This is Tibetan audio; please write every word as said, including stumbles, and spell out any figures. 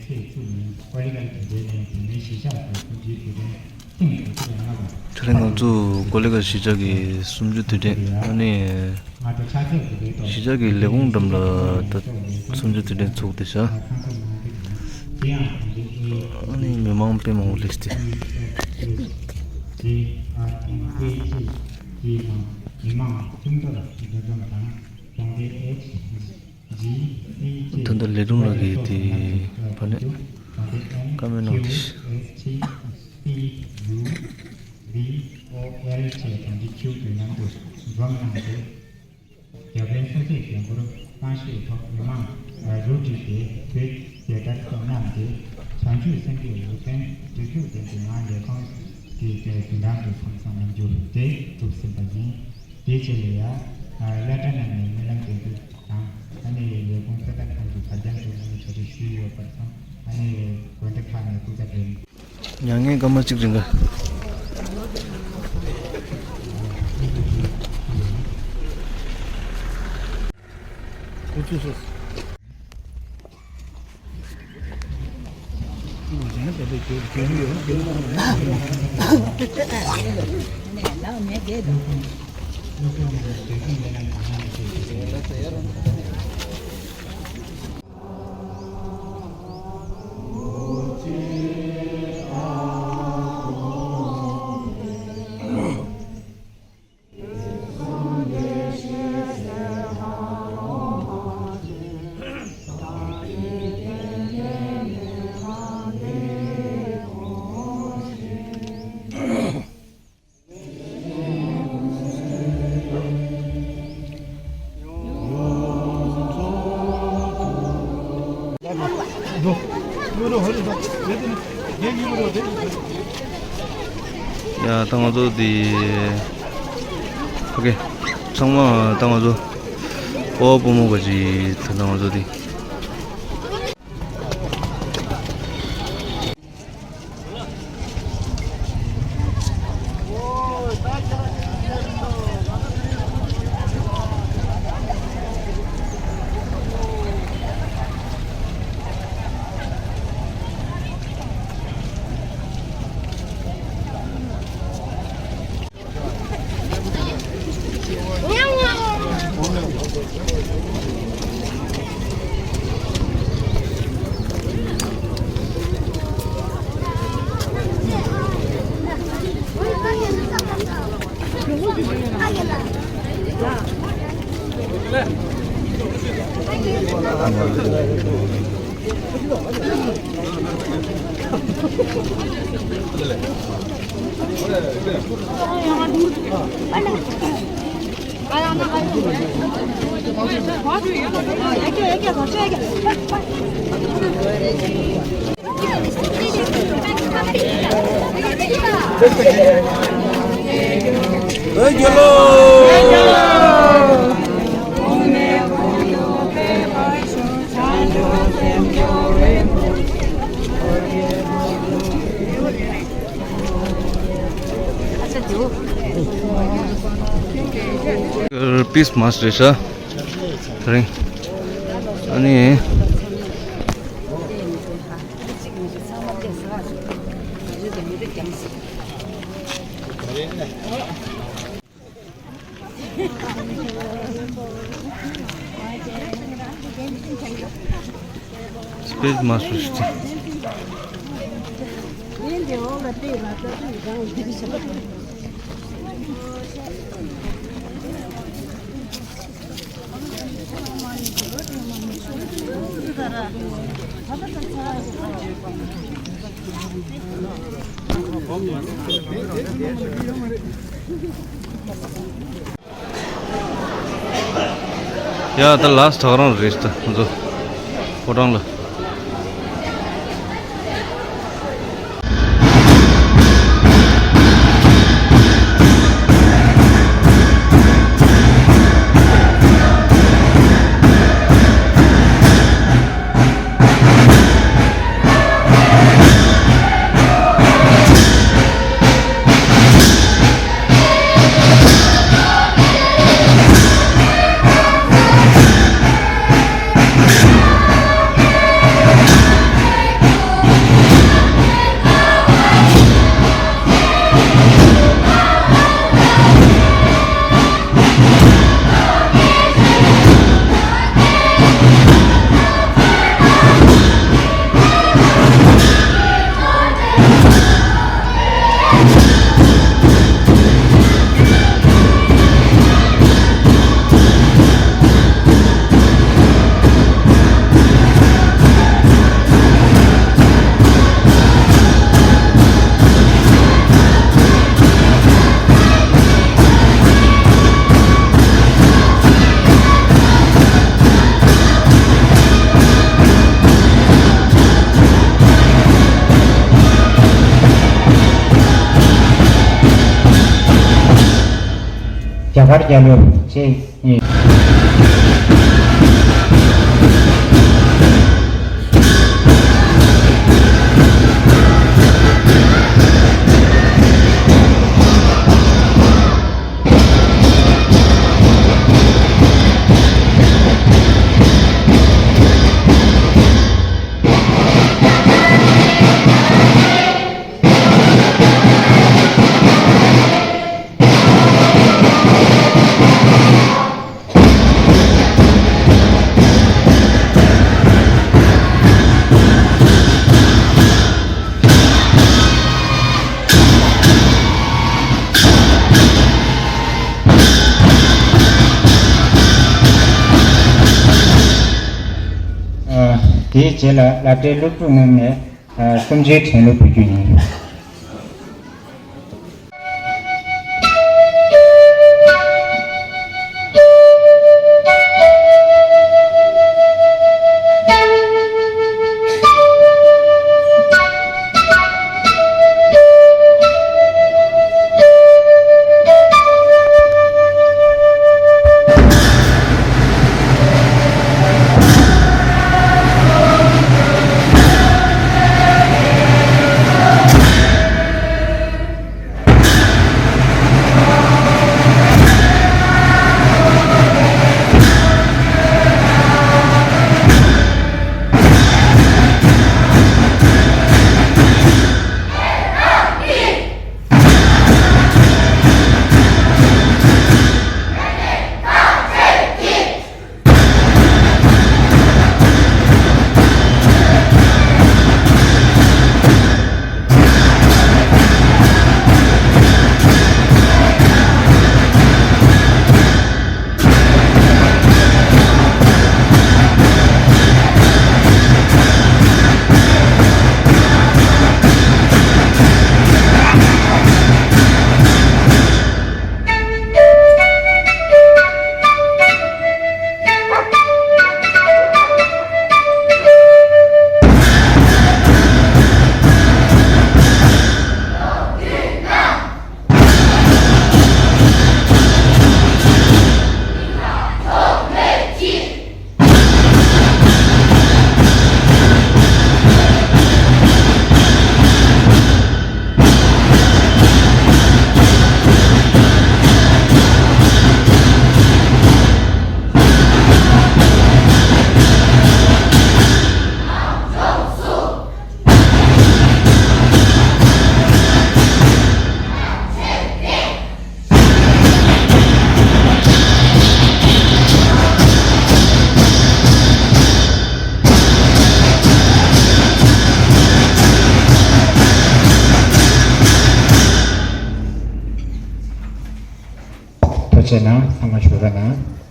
ཚེས་བཅུ་ཉིན་ཀོ་ལི་གྷལ་དེ་འབྲེལ་ནས་བོད་མིའི་གཞིས་ཆགས་ཀྱི་གསུམ་བཅུའི་དུས་དྲན་ཐེངས་དྲུག་ཅུ་རེ་ལྔ་པ། དེ་རིང་ང་ཚོ་ཀོ་ལི་གྷལ་གཞིས་ཆགས་ཀྱི་གསུམ་བཅུ་དུས་དྲན་ཨ་ནི་གཞིས་ཆགས་ཀྱི་ལས་ཁུངས་འགྲམ་ལ་ད་གསུམ་བཅུ་དུས་དྲན་ཚུགས་བསྡད་ཤག་ཨ་ནི་མི་མང་དཔེ་མང་པོ་སླེབས་ཏེ། མི་མང་ཁྲོམ་སྐོར་དང་གྲོང་སྡེ་ཨེཆ་ཇི་སི་ཁྲོམ་སྐོར་ལས་རུང་ལ་གི་དེ་བ་ནས་བཀའ་མོལ་གནང་སྟེ། བི་ཨོ་ཨེལ་བཅས་གྲོང་སྡེ་ཁྱིའུ་དུ་མཉམ་དུ་འཛོམས་གནང་སྟེ། རྒྱ་བལ་སོ་སོའི་རྒྱལ་འཁོར་གཏམ་བཤད་ཐོག་མི་མང་རུ་བསྒྲིགས་ཏེ་བོད་རྒྱལ་དར་བསྣམས་ཏེ། བྱང་ཆུབ་སེམས་བསྐྱེད་འོད་ཕྲེང་སྒྲིག་འཛུགས་ལྡན་པའི་ངང་ལས་ཁུངས་ཀྱི་རྫུན་གྲངས་ཀྱི་ཁམས་སངས་རྣམ་འགྱུར་དེ་གྲུབ་ཟིན་པ་ཡིན། དེའི་རྗེས་ལ་ཡང་སློབ་གྲྭ་རྣམས་ནས་སྨོན་ལམ་འདེབས་རྒྱུ་དང་། ཨ་ནི་ལས་ཁུངས་གསར་དར་ཁང་གི་གར་རྒྱང་དུ་གནང་གྲ་སྒྲིག་ཞུས་ཡོད་པ་དང་། ཨ་ནི་དགོན་སྡེ་ཁག་ནས་སྐུ་ཚབ་རེད། མྱ་ངན་སྐར་མ་གཅིག་རིང་ག་ཡ་ད་ང་ཚོ་འདི་ཨོ་ཁེ་ཚང་མ་ད་ང་ཚོ་ཨོ་བུ་མོ་ག་ཅི་ད་ང་ཚོ་འདི། Peace March རེད་ཤག་དེ་རིང་། ཨ་ནི། Peace March. ཡ་ད་ལཱསི་ཊི་ཐག་རང་རེད་ད་ང་ཚོ་ཕོ་བྲང་ལ། གར་རྒྱལ་ལོ་ཆེ་ཡིན། དེའི་རྗེས་ལ་བླ་བྲེ་སློབ་ཕྲུག་རྣམས་ནས། ཨ། གསུམ་བཅུའི་དྲན་གླུ་འབུལ་རྒྱུ་ཡིན། ཐུགས་རྗེ་གནང་། ཚང་མ་བཞུགས་རོགས་གནང་།